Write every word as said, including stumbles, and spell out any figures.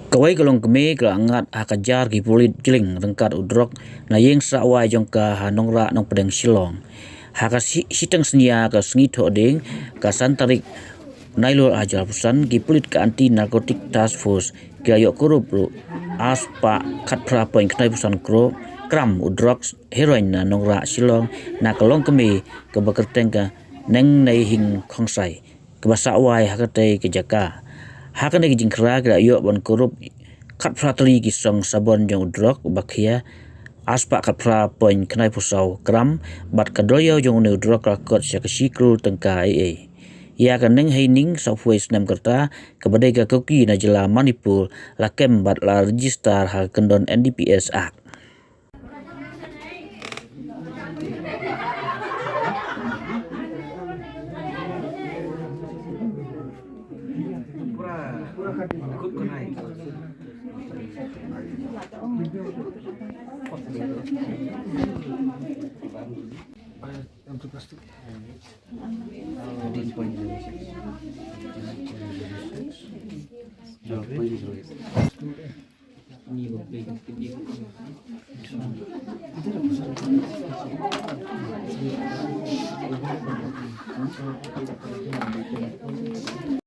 Kawei ka longkmie ka la ngat ha ka jar ki pulit jylliew ryngkat u drok na ïing sah wai jong ka ha Nongrah Nongpdeng Shillong. Ha ka shi-, shiteng synñia ka sngi Thohdieng ka san tarik Nailur ar hajar arphew san, ki pulit ka Anti Narcotic Task Force ki la ïoh kurup ruh ar spah khatphra point khyndai phew san kro-, gram u drok heroin na Nongrah Shillong na ka longkmie kaba kyrteng ka Nengneihing Khongsai, kaba sah wai ha katei ka jaka. Ha kane ka jingkhra ki la ïoh ban kurup khatphra tylli ki song sabon jong u drok ba khia ar spah khatphra point khyndai phew saw gram, bad ka duriaw jong une u drok ka la kot sha ka shi klur tyngka ei ei. Ïa ka Nengneihing, sawphew wei snem ka rta, kaba dei ka Kuki na jylla Manipur, la kem bad la register ha ka kyndon N D P S Act.